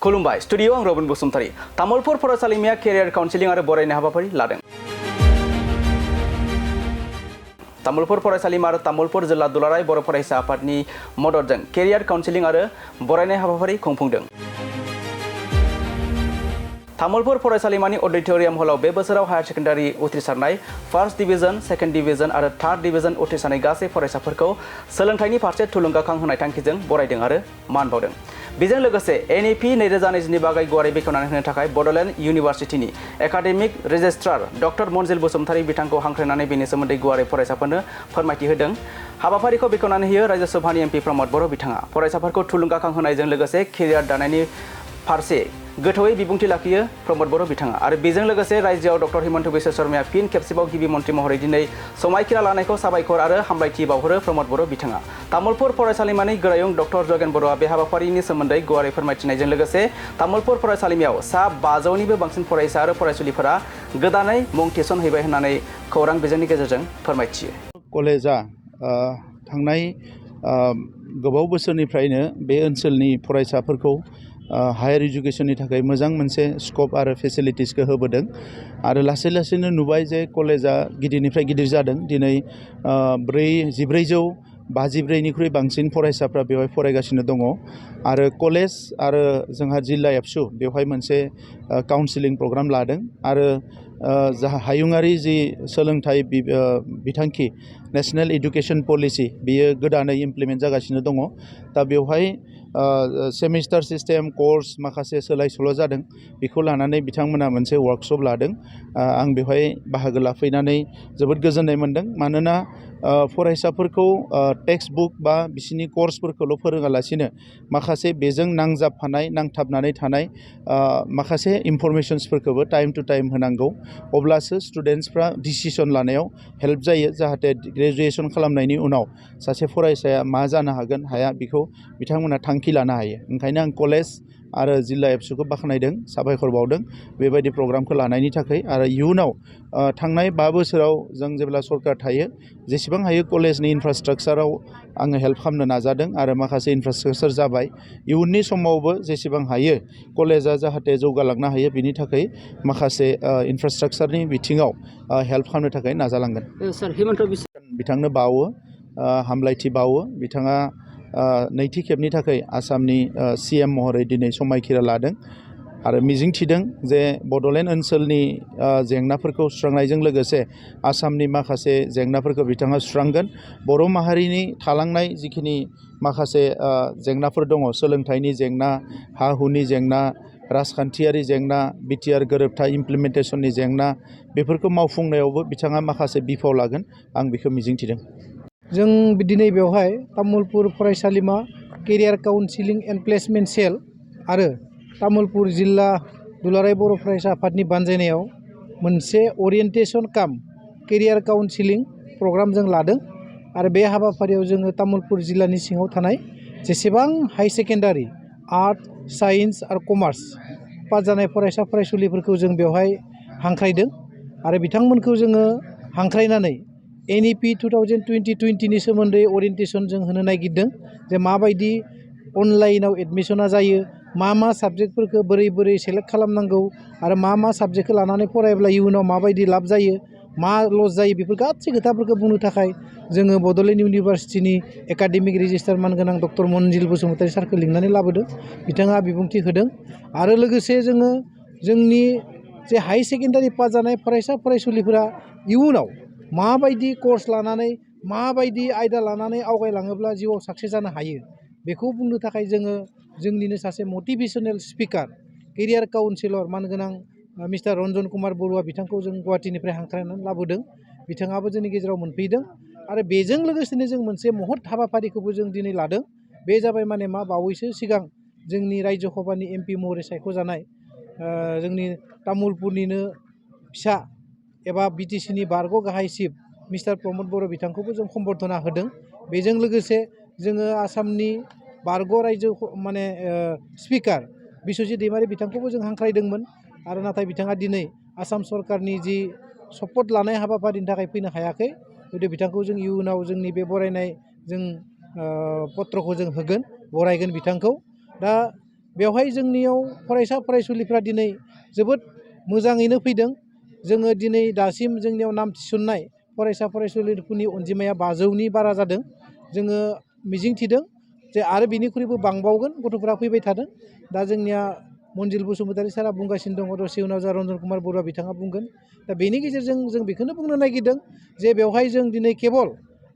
खुलुमबाय स्टुडियो आं रबिन बसुमतारी तामुलपुर फरायसालिमाया केरियार काउन्सिलिं आरो बरायनाय हाबाफारि लादों। तामुलपुर फरायसालिमा आरो तामुलपुर जिल्ला दुलाराय बर' फरायसा आफादनि मददजों केरियार काउन्सिलिं आरो बरायनाय हाबाफारि खुंफुंदों। तामुलपुर फरायसालिमानि अडिटोरियाम हलाव बे बोसोराव हायार सेकेन्डारि उथ्रिसारनाय फार्स्ट डिभिजन, सेकेन्ड डिभिजन आरो थार्ड डिभिजन उथ्रिसारनाय गासै फरायसाफोरखौ सोलोंथाइनि फारसे थुलुंगाखां होनाय थांखिजों बरायदों आरो मान बावदों। बेजों लोगोसे NEP 2020 बागै गुवारै बेखेवनानै होनो थाखाय बड'लेण्ड इउनिभार्सिटिनि academic registrar doctor Manjil Basumatary बिथांखौ हांख्रायनानै बेनि सोमोन्दै गुवारै फरायसाफोरनो फोरमायथि होदों। हाबाफारिखौ बेखेवनानै होयो राज्य सभानि MP प्रमद बर' बिथाङा फरायसाफोरखौ थुलुंगाखां होनायजों लोगोसे केरियार दानायनि फारसे गोथौयै बिबुंथि लाखियो प्रमद बर' बिथाङा आरो बेजों लोगोसे रायजोआव डक्टर हिमन्त बिश्व शर्माया फिन खेबसेबाव गिबि मन्त्रि महरै दिनै समायखिरा लानायखौ साबायखर आरो हामलायथि बावहरो प्रमद बर' बिथाङा। तामुलपुर फरायसालिमानि गोरायुं डक्टर जगेन बर'आ बे हाबाफारिनि सोमोन्दै गुवारै फोरमायथिनायजों लोगोसे तामुलपुर फरायसालिमायाव सा 500निबो बांसिन फरायसा आरो फरायसुलिफोरा गोदानै मुं थिसनहैबाय होननानै खौरां बिजोंनि गेजेरजों फोरमायथियो। कलेजा थांनाय गोबाव बोसोरनिफ्रायनो बे ओनसोलनि फरायसाफोरखौ हायार इडुकेशननि थाखाय मोजां मोनसे स्कोप आरो फेसिलिटिसखौ होबोदों आरो लासै लासैनो नुबाय जे कलेजा गिदिरनिफ्राय गिदिर जादों। दिनै 4,454निख्रुइ बांसिन फरायसाफ्रा बेवहाय फरायगासिनो दङ आरो कलेज आरो जोंहा जिल्ला एबसु बेवहाय मोनसे काउन्सिलिं प्रग्राम लादों आरो हायुङारि जि सोलोंथाइ बिथांखि नेशनेल एडुकेशन पलिसि बेयो गोदानै इमप्लिमेन्ट जागासिनो दङ। दा बेवहाय सेमिस्टार सिस्टेम कर्स माखासे सोलाय सोल' जादों। बेखौ लानानै बिथांमोना मोनसे वर्कशप लादों। आं बेवहाय बाहागो लाफैनानै जोबोद गोजोननाय मोनदों। मानोना फरायसाफोरखौ टेक्स्ट बुक बा बिसिनि कर्सफोरखौल' फोरोङालासिनो माखासे बेजों नांथाबनानै थानाय माखासे इनफरमेशन्सफोरखौबो टाइम टु टाइम होनांगौ। अब्लासो स्टुडेन्टसफ्रा डिसिसन लानायाव हेल्प जायो, जाहाथे ग्रेजुएसन खालामनायनि उनाव सासे फरायसाया मा जानो हागोन हाया बेखौ बिथांमोना थांखि लानो हायो। ओंखायनो आं कलेज आरो जिल्ला एबसुखौ बाख्नायदों, साबायखर बावदों बेबायदि प्रग्रामखौ लानायनि थाखाय। आरो इयुनाव थांनाय 5 बोसोराव जों जेब्ला सरकार थायो जेसेबां हायो कलेजनि इनफ्रास्ट्राक्चाराव आङो हेल्प खालामनो नाजादों आरो माखासे इनफ्रास्ट्राक्चार जाबाय। इयुननि समावबो जेसेबां हायो कलेजा जाहाथे जौगालांनो हायो बिनि थाखाय माखासे इनफ्रास्ट्राक्चारनि बिथिङाव हेल्प खालामनो थाखाय नाजालांगोन। सार हिमन्त बिश्व बिथांनो बावो, हामलायथि बावो। बिथाङा नैथि खेबनि थाखाय आसामनि CM महरै दिनै समायखिरा लादों आरो मिजिंथिदों जे बड'लेण्ड ओनसोलनि जेंनाफोरखौ सुस्रांनायजों लोगोसे आसामनि माखासे जेंनाफोरखौ बिथाङा सुस्रांगोन। बर' माहारिनि थालांनाय जिखिनि माखासे जेंनाफोर दङ, सोलोंथाइनि जेंना, हा हुनि जेंना, राजखान्थियारि जेंना, BTR गोरोबथा इमप्लिमेन्टेसननि जेंना, बेफोरखौ मावफुंनायावबो बिथाङा माखासे बिफाव लागोन, आं बेखौ मिजिंथिदों। जों दिनै बेवहाय तामुलपुर फरायसालिमा केरियार काउन्सिलिं एन्ड प्लेसमेन्ट सेल आरो तामुलपुर जिल्ला दुलाराय बर' फरायसा आफादनि बानजायनायाव मोनसे अरियेन्टेसन काम केरियार काउन्सिलिं प्रग्राम जों लादों आरो बे हाबाफारियाव जोङो तामुलपुर जिल्लानि सिङाव थानाय जेसेबां हाई सेकेन्डारि आर्ट, साइन्स आरो कमार्स पास जानाय फरायसा फरायसुलिफोरखौ जों बेवहाय हांख्रायदों आरो बिथांमोनखौ जोङो हांख्रायनानै NEP 2020नि सोमोन्दै अरियेन्टेसन जों होनो नागिरदों जे माबायदि अनलाइनाव एडमिसना जायो, मा साबजेक्टफोरखौ बोरै सेलेक्ट खालामनांगौ आरो मा साबजेक्टखौ लानानै फरायब्ला इयुनाव माबायदि लाब जायो, मा लस जायो, बेफोर गासै खोथाफोरखौ बुंनो थाखाय जोङो बड'लेण्ड इउनिभार्सिटिनि एकाडेमिक रेजिस्टार मानगोनां डक्टर मनजिल बसुमतारी सारखौ लिंनानै लाबोदों। बिथाङा बिबुंथि होदों आरो लोगोसे जोङो जोंनि जे हाई सेकेन्डारि पास जानाय फरायसा फरायसुलिफोरा इयुनाव माबायदि कर्स लानानै माबायदि आयदा लानानै आवगायलाङोब्ला जिउआव साक्सेस जानो हायो बेखौ बुंनो थाखाय जोङो जोंनिनो सासे मटिभेशनेल स्पिकार केरियार काउन्सिलर मानगोनां मिस्टार रन्जन कुमार बरुवा बिथांखौ जों गुवाहाटीनिफ्राय हांख्रायनानै लाबोदों। बिथाङाबो जोंनि गेजेराव मोनफैदों आरो बेजों लोगोसेनो जों मोनसे महत हाबाफारिखौबो जों दिनै लादों। बे जाबाय माने बावैसो सिगां जोंनि रायजो सभानि MP महरै सायख'जानाय जोंनि तामुलपुरनिनो फिसा एबा BTCनि बारग' गाहाय चिफ मिस्टार प्रमद बर' बिथांखौबो जों सम्बर्धना होदों। बेजों लोगोसे जोङो आसामनि बारग' रायजो स्पिकार बिस्वजित दैमारी बिथांखौबो जों हांख्रायदोंमोन आरो नाथाय बिथाङा दिनै आसाम सरकारनि जि सपद लानाय हाबाफारिनि थाखाय फैनो हायाखै। गतिके बिथांखौ जों इयुनाव जोंनि बे बरायनाय जों पत्रखौ जों होगोन, बरायगोन बिथांखौ। दा बेवहाय जोंनियाव फरायसा फरायसुलिफ्रा दिनै जोबोद मोजाङैनो फैदों। जोङो दिनै दासिम जोंनियाव नाम थिसननाय फरायसा फरायसुलिफोरनि अनजिमाया 500नि बारा जादों। जोङो मिजिंथिदों जे आरो बिनिख्रुइबो बांबावगोन, गथ'फोरा फैबाय थादों। दा जोंनिया मन्जिल बसुमतारी सारा बुंगासिनो दङ, दसे उनाव जा रन्जन कुमार बरुवा बिथाङा बुंगोन। दा बेनि गेजेरजों जों बेखौनो बुंनो नागिरदों जे बेवहाय जों दिनै केबल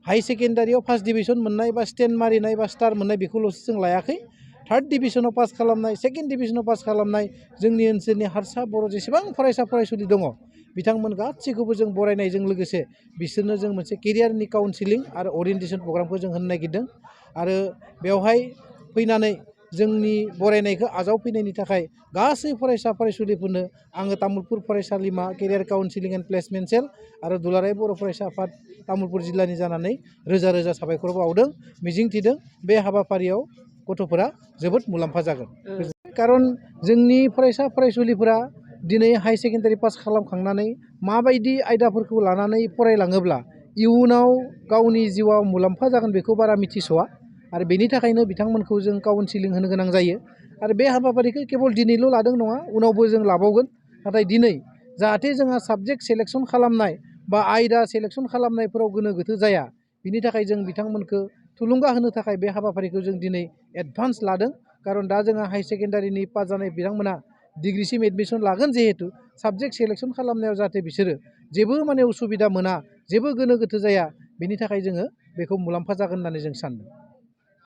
हाई सेकेन्डारियाव फार्स्ट डिभिजन मोननाय बा स्टेन्ड मारिनाय बा स्टार मोननाय बेखौल'सो जों लायाखै। थार्ड डिभिजनाव पास खालामनाय, सेकेन्ड डिभिजनाव पास खालामनाय जोंनि ओनसोलनि हारसा बर' जेसेबां फरायसा फरायसुलि दङ बिथांमोन गासैखौबो जों बरायनायजों लोगोसे बिसोरनो जों मोनसे केरियारनि काउन्सिलिं आरो अरियेन्टेसन प्रग्रामखौ जों होनो नागिरदों। आरो बेवहाय फैनानै जोंनि बरायनायखौ आजावफैनायनि थाखाय गासै फरायसा फरायसुलिफोरनो आङो तामुलपुर फरायसालिमा केरियार काउन्सिलिं एन्ड प्लेसमेन्ट सेल आरो दुलाराय बर' फरायसा आफाद तामुलपुर जिल्लानि जानानै रोजा रोजा साबायखर बावदों। मिजिंथिदों बे हाबाफारियाव गथ'फोरा जोबोद मुलाम्फा जागोन। खारन जोंनि फरायसा फरायसुलिफोरा दिनै हाई सेकेन्डारि पास खालामखांनानै माबायदि आयदाफोरखौ लानानै फरायलाङोब्ला इयुनाव गावनि जिउआव मुलाम्फा जागोन बेखौ बारा मिथिस'वा। आरो बेनि थाखायनो बिथांमोनखौ जों काउन्सिलिं होनो गोनां जायो। आरो बे हाबाफारिखौ केबल दिनैल' लादों नङा, उनावबो जों लाबावगोन। नाथाय दिनै जाहाथे जोंहा साबजेक्ट सेलेकसन खालामनाय बा आयदा सेलेकसन खालामनायफोराव गोनो गोथो जाया, बिनि थाखाय जों बिथांमोनखौ थुलुंगा होनो थाखाय बे हाबाफारिखौ जों दिनै एडभान्स लादों। खारन दा जोंहा हाई सेकेन्डारिनि पास जानाय बिथांमोना डिग्रिसिम एडमिसन लागोन जिहेतु साबजेक्ट सेलेकसन खालामनायाव जाहाथे बिसोरो जेबो माने उसुबिदा मोना, जेबो गोनो गोथो जाया, बेनि थाखाय जोङो बेखौ मुलाम्फा जागोन होननानै जों सानदों।